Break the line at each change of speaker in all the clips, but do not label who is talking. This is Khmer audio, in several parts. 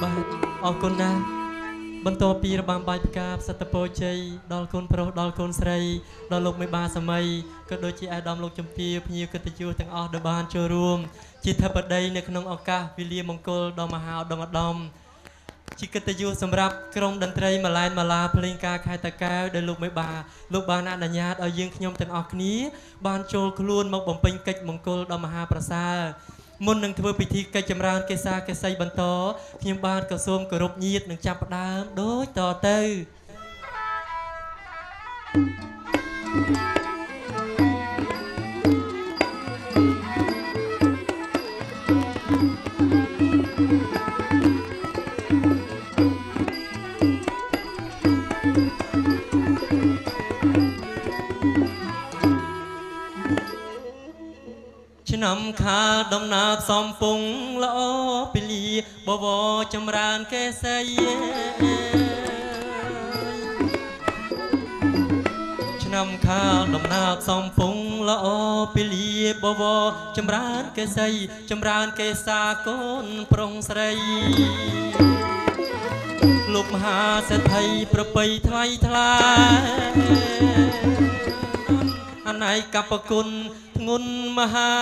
បាទ អរគុណណាស់។ បន្ទាប់ពីរបាំបាយផ្កាផ្សិតតពោជ័យដល់កូនប្រុស ដល់កូនស្រី ដល់លោកមេបាសម័យ ក៏ដូចជាអាដាមលោកជំទាវ ភ្ញៀវកិត្តិយសទាំងអស់ដែលបានចូលរួមជាធិបតីនៅក្នុងឱកាសវេលាមង្គលដ៏មហាឧត្តមឧត្តម ជាកិត្តិយសសម្រាប់ក្រុមតន្ត្រីម៉ាឡែនម៉ាឡាភ្លេងការខេត្តតាកែវ ដែលលោកមេបាលោកបានអនុញ្ញាតឲ្យយើងខ្ញុំទាំងអស់គ្នាបានចូលខ្លួនមកបំពេញកិច្ចមង្គលដ៏មហាប្រសើរ។ មុននឹងធ្វើពិធីកិច្ចចម្រើនកេសាកេសីបន្ត ខ្ញុំបាទក៏សូមគោរពញាតនិងចាប់ផ្ដើមដូចតទៅ។ ឆ្នាំខាលដំណើរសំពងល្អ ពីលាបវរចម្រើនកេសី ឆ្នាំខាលដំណើរសំពងល្អ ពីលាបវរចម្រើនកេសី ចម្រើនកេសាកូនប្រុងស្រី លោកមហាសេដ្ឋីប្រពៃថ្លៃថ្លា អណៃកបគុណធ្ងន់មហា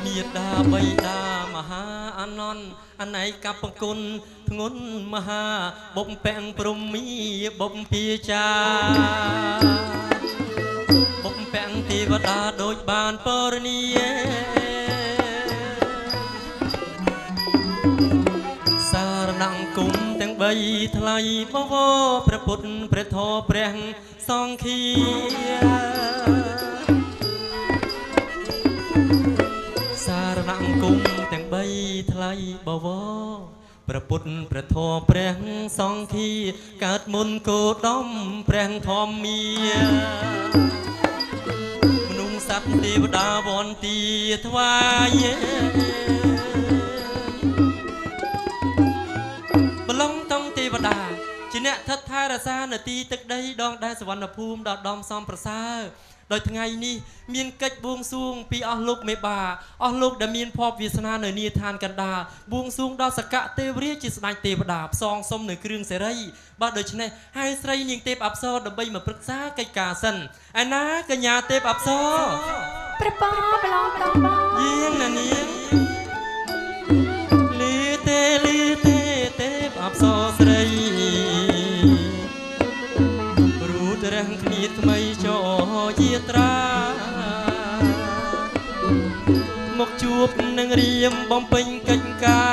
មេដាបៃតាមហាអនន្ត អណៃកបគុណធ្ងន់មហា បុពពាំងព្រមីបុពពាចា បុពពាំងទេវតាដូចបានពរនី សារណង្គមទាំង3ថ្លៃបវរ ព្រះពុទ្ធ ព្រះធម៌ ព្រះសង្ឃា សារណង្គមទាំង3ថ្លៃបវរ ព្រះពុទ្ធ ព្រះធម៌ ព្រះសង្ឃា កើតមុនគោដំព្រះធម្មា មនុស្សសត្វទេវតាវន្តាថ្វាយបលងតង់ ទេវតាជាអ្នកថិតថែរក្សានទីទឹកដីដងដែនសវណ្ណភូមិដ៏ដំសំប្រសើរ ដោយថ្ងៃនេះមានកិច្ចបួងសួងពីអស់លោកមេបា អស់លោកដែលមានភ័ព្វវាសនានៅនាឋានកណ្ដាល បួងសួងដល់សកៈទេវរាជជាស្ដេចទេវតា ផ្សងសុំនៅគ្រឿងសេរី។ បាទ ដូច្នេះហើយស្រីនាងទេពអប្សរដើម្បីមកប្រឹក្សាកិច្ចការសិន។ ឯណាកញ្ញាទេពអប្សរ?
ព្រះបងប្រឡងតបង
យាងណានាង លឺទេ លឺទេ ទេពអប្សរស្រី រូតរះគ្នាថ្មីចោយាត្រាមកជួបនឹងរៀមបំពេញកិច្ចកា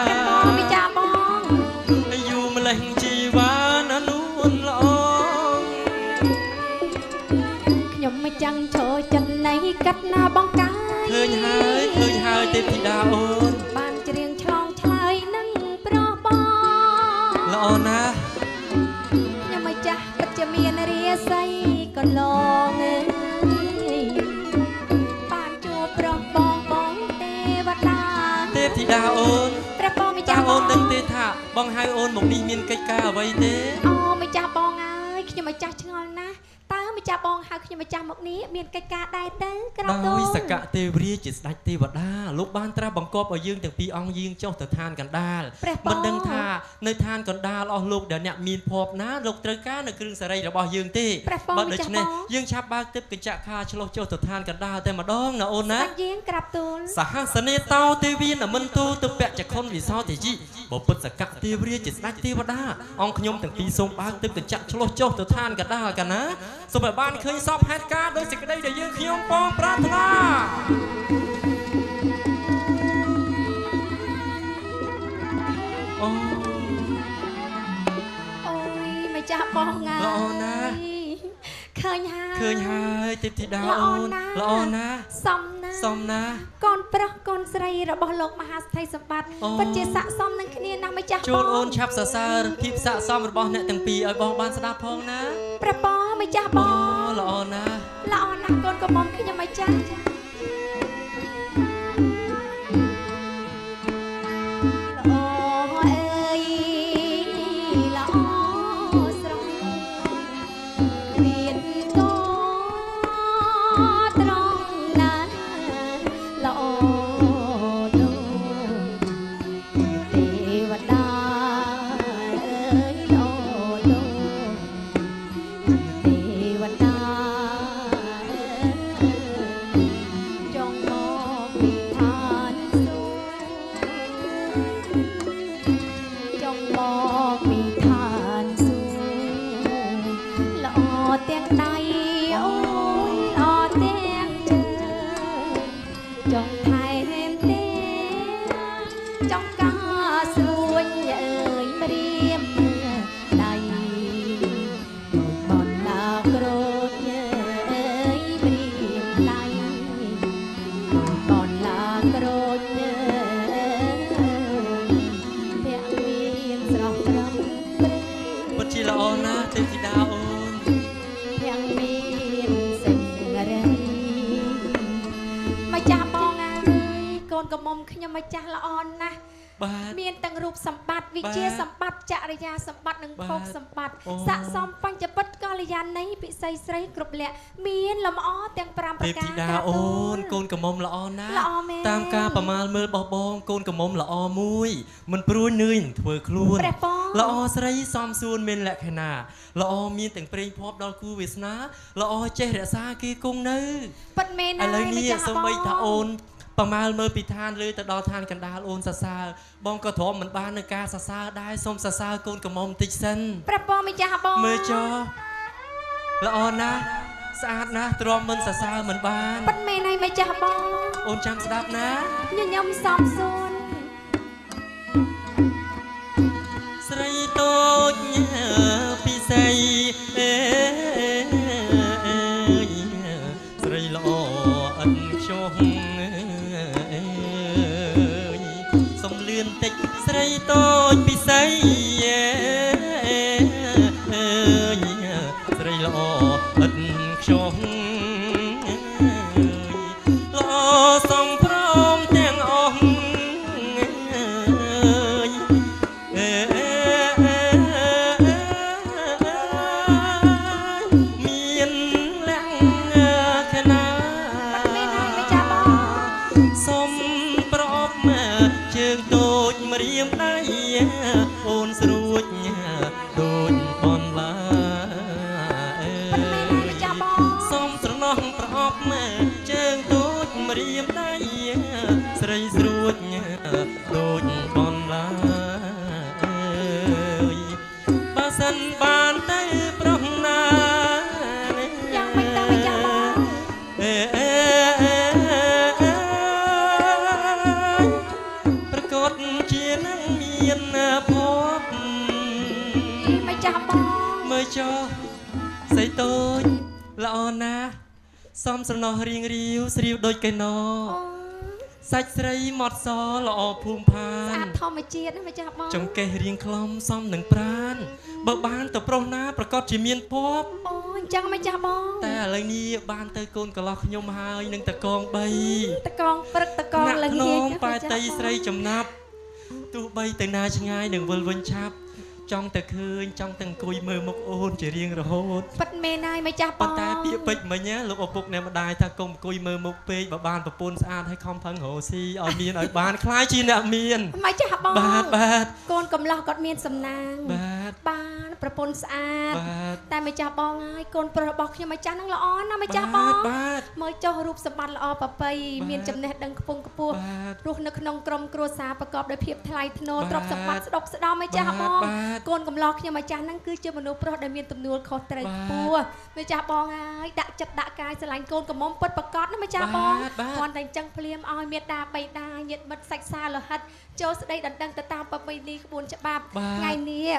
រ
ព្រះបងម្ចាស់បង
យូរម្លេះជីវ៉ាននួនល្អ
ខ្ញុំមិនចាំងឈរចិត្តនៃកាត់ណាបងកាយ
ឃើញហើយ ឃើញហើយទេពធីតាអូន
បានច្រៀងឆ្លងឆ្លើយនឹងប្រុសបង
ល្អណាស់
ខ្ញុំម្ចាស់ពិតជាមានរាសីកន្លងអើយ បានជួបប្រុសបងបងទេវតា
ទេពធីតាអូន
ព្រះបងម្ចា
តើ
ស់
អូនដឹងទេថាបងហៅអូនមកនេះមានកិច្ចការអ្វីទេ?
អូម្ចាស់បងអើយ ខ្ញុំម្ចាស់ឆ្ងល់ណាស់ តើម្ចាស់បងហៅខ្ញុំម្ចាស់មកនេះមានកិច្ចការដែរទៅ? ក្រាប
ទូល ដោយសកៈទេវរាជជាស្ដេចទេវតាលោកបានត្រាស់បង្គាប់ឲ្យយើងទាំងពីរអង្គយាងចុះទៅឋានកណ្ដាល មិនដឹងថានៅឋានកណ្ដាលអស់លោកដែលអ្នកមានភ័ព្វណាលោកត្រូវការនៅគ្រឿងសារីរបស់យើងទេ។ បាទ ដូច្នេះយើងឆាប់បើកទឹកកញ្ចាក់ខាឆ្លោះចុះទៅឋានកណ្ដាលតែម្ដងណាអូនណា
ស្ដេចយាងក្រាបទូល
សហសនេតោទេវីនមិនទូទៅពចខុនវិសោទេយិ បពុតសកៈទេវរាជជាស្ដេចទេវតា អង្គខ្ញុំទាំងពីរសូមបើកទឹកកញ្ចាក់ឆ្លោះចុះទៅឋានកណ្ដាលកាណា សូមឲ្យបានឃើញសពហេតុការណ៍ដោយសេចក្តីដែលយើងខ្ញុំបងប្រាថ្នា។ អូ
អូយម្ចាស់បងអើយ
ល្អណាស់
ឃើញហើយ
ឃើញហើយទេពធីតាអូន ល្អណាស់
សមណាស់
សមណាស់
កូនប្រុសកូនស្រីរបស់លោកមហាស្ថិសម្បត្តិពិតជាស័ក្តិសមនឹងគ្នាណាស់ម្ចាស់បង
ចូលអូនឆាប់សរសើរភាពស័ក្តិសមរបស់អ្នកទាំងពីរឲ្យបងបានស្ដាប់ផងណា
ព្រះបងម្ចាស់បង
ល្អណាស់
ល្អណាស់កូនកំមុំខ្ញុំម្ចាស់ ល្អអើយល្អស្រស់ គ្មានកូ កមុំខ្ញុំម្ចាស់ល្អណាស់មានទាំងរូបសម្បត្តិវិជាសម្បត្តិចរិយាសម្បត្តិនិងភោគសម្បត្តិស័កសមបញ្ចពិតកល្យាណីពិសីស្រីគ្រប់លក្ខមានលម្អទាំង5ប្រការ
ទេពធីតាអូនកូនកមុំល្អណាស់តាមការប្រមាលមើលបោះបងកូនកមុំល្អមួយមិនព្រួយនឿយធ្វើខ្លួនល្អស្រីសមសួនមានលក្ខណៈល្អមានទាំងព្រេងភ័ព្វដល់គូវាសនាល្អចេះរក្សាគេគង់នៅ
ពិតមែនណាស់
ឥឡូវនេះសូម្បីថាអូនប្រមាលមើលពីឋានលើទៅដល់ឋានកណ្ដាលអូនសរសើរបងក៏ទ្រាំមិនបាននៅការសរសើរដែរសូមសរសើរកូនក្រមុំតិចសិន
ព្រះបងម្ចាស់បង
មើលចុះល្អណាស់ស្អាតណាស់ទ្រាំមិនសរសើរមិនបាន
ពិតមែនហើយម្ចាស់បង
អូនចាំស្ដាប់ណា
ញញឹមសំសួន
ស្រីតូចពិសីអេស្រីល្អឥតខ្ចោះស្រីតូចពិសីស្រីល្អឥតខ្ចោះល្អសំព្រមទាំងអស់មានលក្ខណៈសុំប្រអប់ជើងតូចម្រាមដៃអូនស្រួចដូចបនឡាសុំស្រណោះប្រអប់ជើងតូចម្រាមដៃស្រីស្រួចដូចបនឡាបើសិនបានទៅប្រុសណា
យ៉ាងមិនទៅម្ចាស់បង
ប្រកបជានឹងមានភព
ម្ចាស់បង
មើលចុះស្រីតូចល្អណាស់សំស្រណោះរៀងរាវស្រាវដូចកែណោសាច់ស្រីម៉ត់សល្អភូមិផាន
ស្អាតធម្មជាតិណាម្ចាស់បង
ចង្កេះរៀងខ្លំសំនឹងប្រានបើបានទៅប្រុសណាប្រកបជាមានភព
អូអញ្ចឹងម្ចាស់បង
តែឥឡូវនេះបានទៅកូនកន្លោះខ្ញុំហើយនឹងតកង3
តកងព្រឹកតកងល្ងាច
ប៉ែតីស្រីចំណាប់ទោះបីទៅណាឆ្ងាយនឹងវិលវិញឆាប់ចង់តែឃើញចង់តែអង្គុយមើលមុខអូនជារៀងរហូត
ពិតមែនហើយម្ចាស់បង
ប៉ុន្តែពាក្យពេចន៍មិញលោកឪពុកអ្នកម្ដាយថាកុំអង្គុយមើលមុខពេកបើបានប្រពន្ធស្អាតឲ្យខំប្រឹងរកស៊ីឲ្យមានឲ្យបានខ្លាយជាអ្នកមាន
ម្ចាស់បង
បាទបាទ
កូនកំឡោះគាត់មានសំណាង
បាទ
បានប្រពន្ធស្អាតតែម្ចាស់បងហើយកូនប្រុសរបស់ខ្ញុំម្ចាស់នឹងល្អណាស់ម្ចាស់បងមើលចុះរូបសម្បត្តិល្អប្រពៃមានចំណេះដឹងខ្ពង់ខ្ពស់រស់នៅក្នុងក្រុមគ្រួសារប្រកបដោយភាពថ្លៃថ្នូរទ្រព្យសម្បត្តិស្ដុកស្ដំម្ចាស់បងកូនកំឡោះខ្ញុំម្ចាស់ហ្នឹងគឺជាមនុស្សប្រុសដែលមានទំនួលខុសត្រូវខ្ពស់ម្ចាស់បងហើយដាក់ចិត្តដាក់កាយស្រឡាញ់កូនកំមុំពិតប្រាកដណាម្ចាស់បងគ្រាន់តែអញ្ចឹងភ្លាមឲ្យមេដាបៃតាញាតិមិត្តសាច់សាលោហិតចូលស្ដីដណ្ដឹងទៅតាមប្រពៃណីក្បួនច្បាប់ថ្ងៃនេះ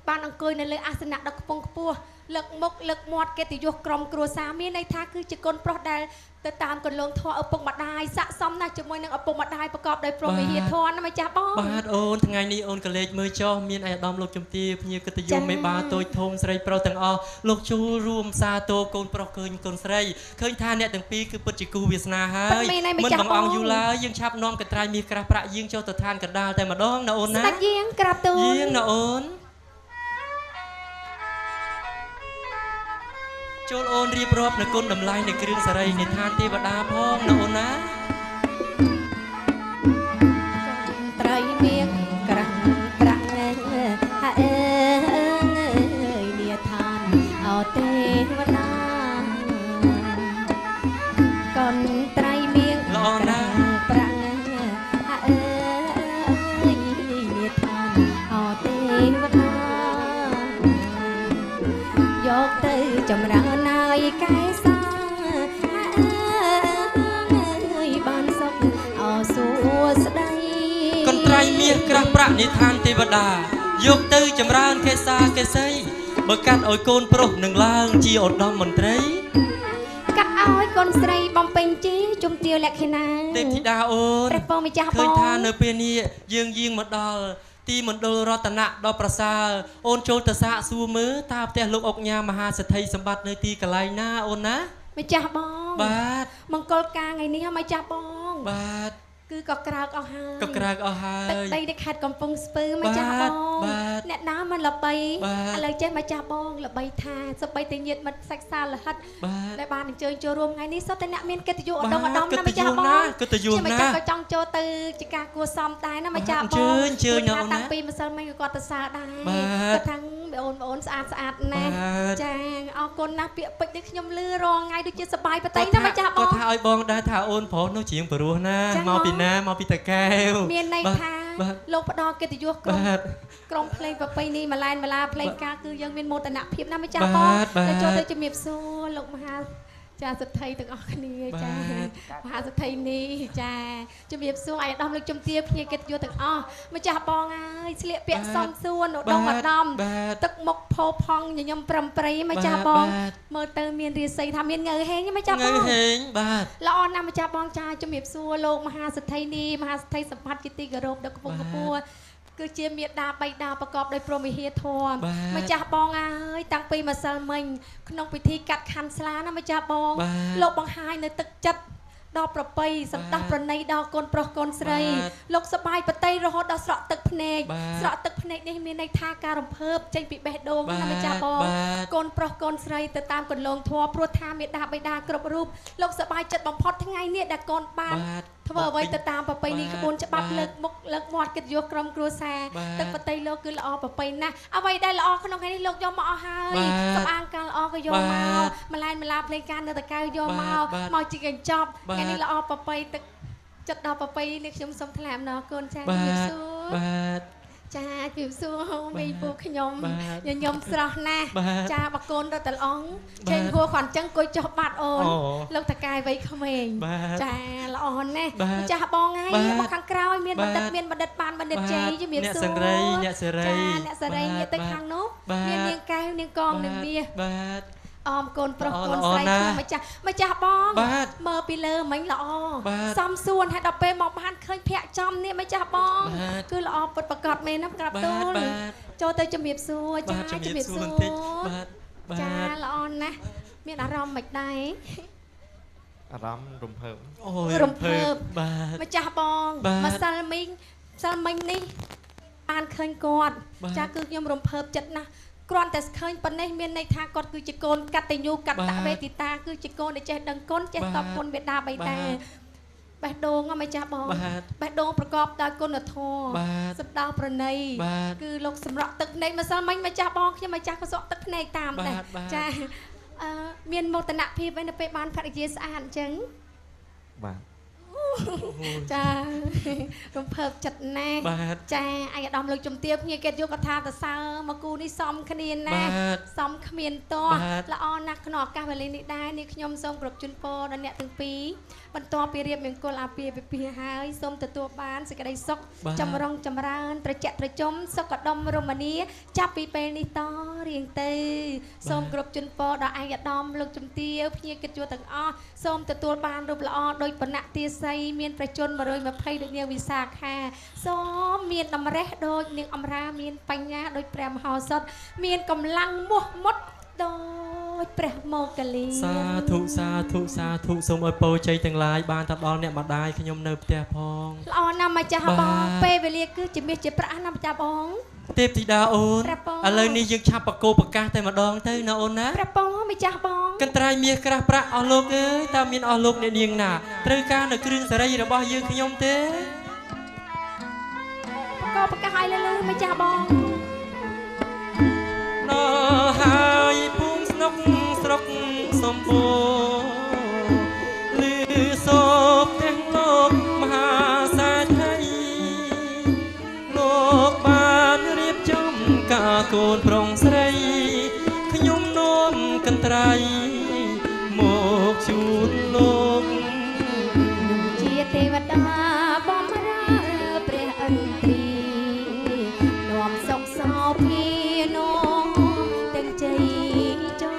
បានអង្គុយនៅលើអាសនៈដ៏ខ្ពង់ខ្ពស់លើកមុខលើកមាត់កិត្តិយសក្រុមគ្រួសារមានន័យថាគឺជាកូនប្រុសដែលទៅតាមកន្លងធម៌ឪពុកម្ដាយស័ក្តិសមណាស់ជាមួយនឹងឪពុកម្ដាយប្រកបដោយព្រហ្មវិហារធម៌ណាម្ចាស់បង
បាទអូនថ្ងៃនេះអូនកលេចមើលចុះមានឯកឧត្តមលោកជំទាវភ្ញៀវកិត្តិយសមេបាតូចធំស្រីប្រុសទាំងអស់លោកជួលរួមសាទរកូនប្រុសឃើញកូនស្រីឃើញថាអ្នកទាំងពីរគឺពិតជាគូវាសនាហើយមិនបង្អង់យូរឡើយយើងឆាប់នាំកន្ត្រៃមាសក្រាស់ប្រាក់យាងចូលទៅឋានកណ្ដាលតែម្ដងណាអូនណា
ស្ដេចយាងក្រាបទូល
យាងណាអូនចូលអូនរៀបរាប់នៅគុណតម្លៃនៃគ្រឿងសារីនៃឋានទេវតាផងណាអូនណា
ត្រីមៀងក្រាំងប្រាក់អើយនាឋានអោទេវតាកនត្រីមៀង
ល្អណាស់
ប្រាក់អើយនាឋានអោទេវតាយកទៅចម្រើនហើយកែសាអើយបានសុខអោសួស្ដី
កន្ត្រៃមាសក្រាស់ប្រាក់និឋានទេវតាយកទៅចម្រើនកេសាកេសីបើកាត់ឲ្យកូនប្រុសនឹងឡើងជាឧត្តមមន្ត្រី
កាត់ឲ្យកូនស្រីបំពេញជាជំទាវលក្ខណា
ទេពធីតាអូន
ព្រះពងម្ចាស់
ឃើញថានៅពេលនេះយើងយាងមកដល់ទីមណ្ឌលរតនៈដ៏ប្រសើរអូនចូលទៅសាកសួរមើលតើផ្ទះលោកអុកញ៉ាមហាសេដ្ឋីសម្បត្តិនៅទីកន្លែងណាអូនណា
ម្ចាស់បង
បាទ
មង្គលការថ្ងៃនេះម្ចាស់បង
បាទ
គឺក៏ក្រើកអស់ហើយ
ក៏ក្រើកអស់ហើយ
ទឹកដីនៅខេត្តកំពង់ស្ពឺម្ចាស់បងអ្នកណាមិនល្បីឥឡូវចេះម្ចាស់បងល្បីថាសូម្បីតែញាតិមិត្តសាច់សាលហិតដែលបានអញ្ជើញចូលរួមថ្ងៃនេះសុទ្ធតែអ្នកមានកិត្តិយសឧត្តមឧត្តមណាម្ចាស់បង
កិត្តិយសណា
ម្ចាស់ក៏ចង់ចូលទៅជាការគួសមដែរណាម្ចាស់បង
អញ្ជើញណាអូនណា
តាំងពីម្សិលមិញក៏គាត់ទៅសើដែរគាត់ថាបងប្អូនស្អាតស្អាតណាស់ចាអរគុណណាស់ពាក្យពេចន៍នេះខ្ញុំលឺរាល់ថ្ងៃដូចជាសប្បាយបតីណាម្ចាស់បង
គាត់ថាឲ្យបងដែរថាអូនប្រុសនោះច្រៀងព្រោះណាមកពីណាមកពីតាកែវ
មានន័យថាលោកផ្ដល់កិត្តិយសក្រុមក្រុមភ្លេងប្រពៃណីម៉ាឡែនម៉ាឡាភ្លេងការគឺយើងមានមោទនភាពណាម្ចាស់បងតែចូលទៅជំរាបសួរលោកមហាចាសទ្ធិទាំងអស់គ្នាចាមហាសទ្ធិនេះចាជំរាបសួរអាយដាមលោកជំទាវភ្ញៀវកិត្តិយសទាំងអស់ម្ចាស់បងអើយស្លៀកពាក់សំសួនឧត្តមឧត្តមទឹកមុខផោផង់ញញឹមប្រំប្រៃម្ចាស់បងមើលទៅមានរាសីថាមានងើហេងម្ចាស់បង
ងើហេងបាទ
ល្អណាស់ម្ចាស់បងចាជំរាបសួរលោកមហាសទ្ធិនេះមហាសទ្ធិសម្បត្តិជាទីគោរពដល់ខ្ពង់ខ្ពស់គឺជាមេដាបៃតាប្រកបដោយព្រហ្មវិហារធម៌ម្ចាស់បងអើយតាំងពីម្សិលមិញក្នុងពិធីកាត់ខណ្ឌស្លាណាម្ចាស់បងលោកបង្ហាញនៅទឹកចិត្តដល់ប្រពៃសម្ដាស់ប្រណីដល់កូនប្រុសកូនស្រីលោកសបាយបតីរហូតដល់ស្រក់ទឹកភ្នែកស្រក់ទឹកភ្នែកនេះមានន័យថាការរំភើបចេញពីបេះដូងណាម្ចាស់បងកូនប្រុសកូនស្រីទៅតាមកន្លងធម៌ព្រោះថាមេដាបៃតាគ្រប់រូបលោកសបាយចិត្តបំផុតថ្ងៃនេះដែលកូនបានធ្វើអ្វីទៅតាមប្រពៃណីក្បួនច្បាប់លើកមុខលើកមាត់កិត្តិយសក្រុមគ្រួសារទឹកបតីលោកគឺល្អប្រពៃណាស់អ្វីដែលល្អក្នុងថ្ងៃនេះលោកយកមកអស់ហើយសម្អាងការល្អក៏យកមកម្លែនម្លាភ្លេងការនៅតកៅយកមកមកជាកញ្ចប់ថ្ងៃនេះល្អប្រពៃទឹកចិត្តដល់ប្រពៃនេះខ្ញុំសូមថ្លែងអំណរគុណចាជំរាបសួរ
បាទ
ចាជំរាបសួរមីពូខ្ញុំញញឹមស្រស់ណាស់ចាបកូនរត់តល្អងចេញហួរគាត់អញ្ចឹងអង្គុយចុះបាត់អូនលោកតកែវ័យក្មេងចាល្អណាស់ម្ចាស់បងហើយមកខាងក្រោយមានបណ្ឌិតមានបណ្ឌិតបានបណ្ឌិតជ័យជំរាបសួរ
អ្នកសង្រីអ្នកសេរី
ចាអ្នកសេរីងាកទៅខាងនោះមាននាងកែវនាងកងនាងមាស
បាទ
អមកូនប្រុសកូនស្រីខ្ញុំម្ចាស់ម្ចាស់បងមើលពីលើមិញល្អសំសួនហើយដល់ពេលមកបានឃើញភ័ក្រចំនេះម្ចាស់បងគឺល្អពិតប្រាកដមែនណាក្រាបទូលចូលទៅជំរាបសួរចាជំរាបសួរ
បាទ
ចាល្អណាស់មានអារម្មណ៍មិនដែរ
អារម្មណ៍រំភើប
អូយ
រំភើប
បាទ
ម្ចាស់បងម្សិលមិញម្សិលមិញនេះបានឃើញគាត់ចាគឺខ្ញុំរំភើបចិត្តណាស់គ្រាន់តែឃើញប៉ុណ្ណេះមានន័យថាគាត់គឺជាកូនកតញ្ញូកតវេទិតាគឺជាកូនដែលចេះដឹងគុណចេះតបគុណមេដាបៃតាបេះដូងម្ចាស់បងបេះដូងប្រកបដោយគុណធម៌សម្ដៅប្រណីគឺលោកសម្រក់ទឹកភ្នែកម្សិលមិញម្ចាស់បងខ្ញុំម្ចាស់ក៏ស្រក់ទឹកភ្នែកតាមដែរចាអឺមានមោទនភាពឯនៅពេលបានភរិយាស្អាតអញ្ចឹង
បាទ
ចារំភើបចិត្តណាស់ចាឯកឧត្តមលោកជំទាវភ្ញៀវកិត្តិយសកថាតសើមកគូនេះសមគ្នាណាស់សមគ្មានតោះល្អណាស់ក្នុងឱកាសវេលានេះដែរនេះខ្ញុំសូមគោរពជូនពរដល់អ្នកទាំងពីរបន្ទាប់ពីរៀបមង្គលអាពាហ៍ពិពាហ៍ហើយសូមទទួលបានសេចក្តីសុខចម្រុងចម្រើនត្រជាក់ត្រជុំសុខដុមរមនាចាប់ពីពេលនេះតរៀងទៅសូមគោរពជូនពរដល់ឯកឧត្តមលោកជំទាវភ្ញៀវកិត្តិយសទាំងអស់សូមទទួលបានរូបល្អដោយបណទាស័យមានប្រជជន120ដូចនាងវិសាខាសូមមានតម្រេះដូចនាងអមរាមានបញ្ញាដូចព្រះមហោសថមានកម្លាំងមោះមុតដូចព្រះមោគលា
សាធុសាធុសាធុសូមឲ្យពរជ័យទាំងឡាយបានទៅដល់អ្នកម្ដាយខ្ញុំនៅផ្ទះផង
ល្អណាស់ម្ចាស់បងពេលវេលាគឺជាមាសជាប្រាក់ណាម្ចាស់បង
ទេពធីតាអូនឥឡូវនេះយើងឆាប់បកគោប្រកាសតែម្ដងទៅណាអូនណា
ព្រះពរម្ចាស់បង
កន្ត្រៃមាសក្រាស់ប្រាក់អស់លោកអើយតើមានអស់លោកអ្នកនាងណាត្រូវការនៅគ្រឿងសេរីរបស់យើងខ្ញុំទេ
បកគោប្រកាសឲ្យលឺលឺម្ចាស់បង
ដល់ហើយភូមិស្នុកស្រុកសម្បូរលឺសូបទាំងលោកមហាសេដ្ឋីលោកបានរៀបចំការកូនប្រុងស្រីខ្ញុំនាំកន្ត្រៃមកជូនលោក
ជាទេវតាបំរើព្រះឥន្ទ្រីនាំសុខសោភានាំទាំងជ័យចូ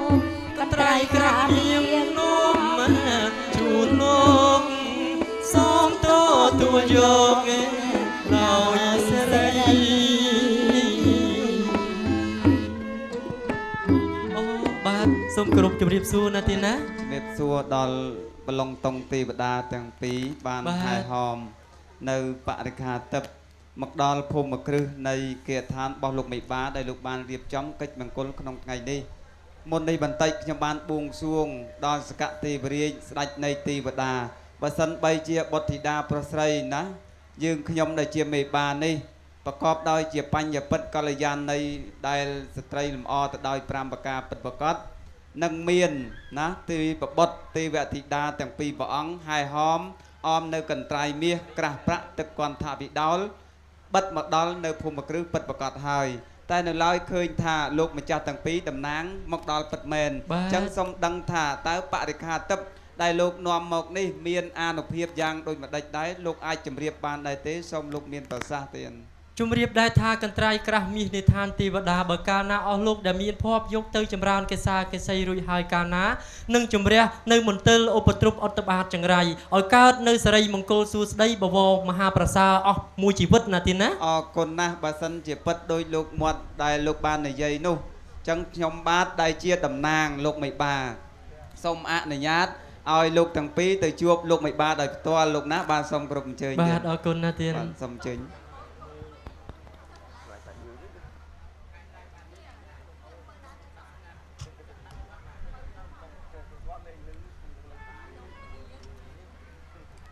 ល
កន្ត្រៃក្រាបៀងនាំជូនលោកសូមទទួលយកដោយសេរីអូបាទសូម គោរពជម្រាបសួរណាទីណា
ជំរាបសួរដល់បលងតុងទេវតាទាំងពីរបានហែហោមនៅបរិខាទឹកមកដល់ភូមិគ្រឹះនៃគេឋានរបស់លោកមេបា ដែលលោកបានរៀបចំកិច្ចមង្គលក្នុងថ្ងៃនេះ។ មុននេះបន្តិច ខ្ញុំបានបួងសួងដល់សកទេវរាជស្ដេចនៃទេវតា បើសិនបីជាបុត្រធីតាប្រុសស្រីណា យើងខ្ញុំដែលជាមេបានេះប្រកបដោយជាបញ្ញពិតកល្យាណនៃដែលស្ត្រីលម្អទៅដោយ5ប្រការពិតប្រកប នឹងមានណាទីប្របុត្រទេវធីតាទាំងពីរព្រះអង្គហែហោមអមនៅកន្ត្រៃមាសក្រាស់ប្រាក់ទឹកគន្ធវិដោលបិទមកដល់នៅភូមិគ្រឹះពិតប្រកបហើយ។ តែនៅឡើយឃើញថាលោកម្ចាស់ទាំងពីរតំណាងមកដល់ពិតមែន អញ្ចឹងសូមដឹងថាតើបរិខាទឹកដែលលោកនាំមកនេះមានអានុភាពយ៉ាងដូចម្ដេចដែរ លោកអាចជម្រាបបានដែរទេ? សូមលោកមានប្រសាសន៍ទៀត។
ជំរាបដែរថា កន្ត្រៃក្រាស់មាសនៃឋានទេវតា បើកាលណាអស់លោកដែលមានភ័ព្វយកទៅចម្រើនកេសាកេសីរួចហើយ កាលណានឹងជំរះនៅមន្ទិលឧបទ្រពអត្តបាតចង្រៃ ឲ្យកើតនៅសិរីមង្គលសួស្តីបវរមហាប្រសើរអស់មួយជីវិតណាទៀតណា
។ អរគុណណាស់។ បើសិនជាពិតដោយលោកមាត់ដែលលោកបាននិយាយនោះ ចឹងខ្ញុំបាទដែលជាតំណាងលោកមេបាសូមអនុញ្ញាតឲ្យលោកទាំងពីរទៅជួបលោកមេបាដោយផ្ទាល់លោកណា។ បាទ សូមគ្រប់អញ្ជើញ។
បាទ អរគុណណាស់ទៀត។
បាទ សូមអញ្ជើញ។